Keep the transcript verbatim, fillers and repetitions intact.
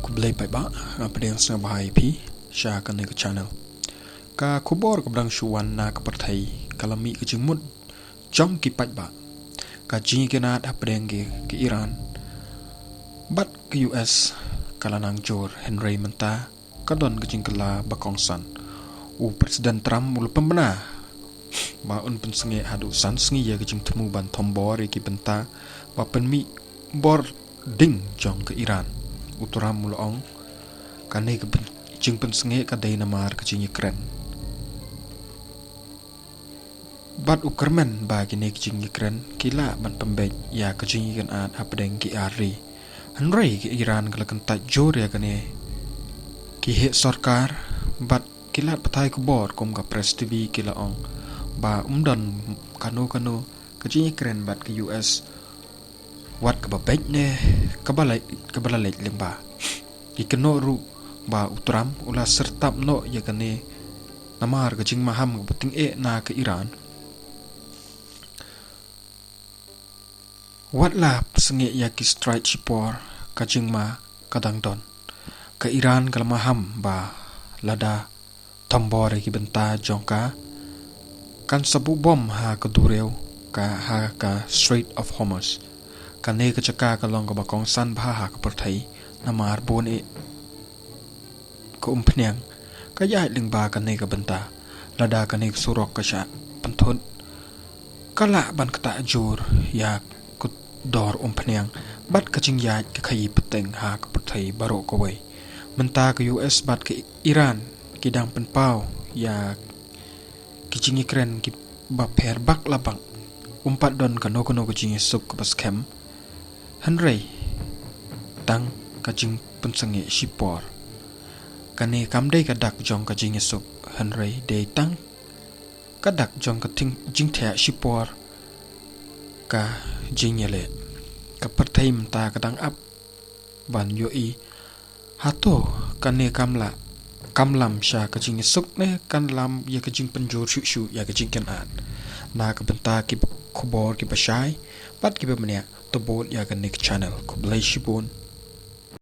Khublei paidbah, nga pdiang sngewbha ïa phi sha kane ka channel. Ka khubor kaba dang shu wan na ka pyrthei ka la mih ka jingmut jong ki paidbah. Ka jingïakynad hapdeng ki, ki Iran bad ka U S ka la nang jur, hynrei mynta ka don ka jingkylla ba kongsan. U President Trump u la pynbna ba un pynsangeh haduh san sngi ïa ka jingthmu ban thombor ïa ki bynta ba pynmih bording jong ka Iran. U Trump u la ong, kane ka pyn-, jingpynsangeh ka dei namar ka jingïakren. Bad u kyrmen ba kine ki jingïakren ki lah ban pynbeit ïa ka jingïakynad hapdeng ki ar ri. Hynrei ka Iran ka la kyntait jur ïa kane. Ki heh sorkar bad ki lad pathai khubor kum ka Press T V ki la ong ba ym don kano kano ka jingïakren bad ka U S, wat kaba beit ne kaba la, kaba la leit lyngba. Ki kynnoh ruh ba u Trump u la syrtap noh ïa kane namar ka jingmaham kaba tyngeh na ka Iran. Wat la pynsangeh ïa ki strike shipor, ka jingma ka dang don. Ka Iran ka la maham ba lada thombor ïa ki bynta jong ka, kan sa buh bom ha ka duriaw, ka ha ka Strait of Hormuz. Kane ka jaka ka long kaba kongsan bha ha ka pyrthei namar bun eh ka umphniang ka ïaid lyngba kane ka bynta. Lada kane ka surok ka shah pynthut, ka lah ban ktah jur ïa ka dor umphniang bad ka jingïaid ka khaïi pateng ha ka pyrthei baroh kawei. Mynta ka U S bad ka Iran ki dang pynpaw ïa ki jingïakren kiba pher bak la bak. Ym pat don kano kano ka jingïasuk kaba skhem, hynrei tang ka jingpynsangeh shipor. Kane kam dei ka dak jong ka jingïasuk, hynrei dei tang ka dak jong ka ting-, jingthiah shipor ka jingïaleh. Ka pyrthei mynta ka dang ap ban ïohi hato kane kam lah, kam lam sha ka jingïasuk ne kan lam ïa ka jingpynjur shuh shuh ïa ka jingïakynad. Na ka bynta ki khubor kiba shai bad kiba bniah, to bud ïa kane ka channel. Khublei shibun.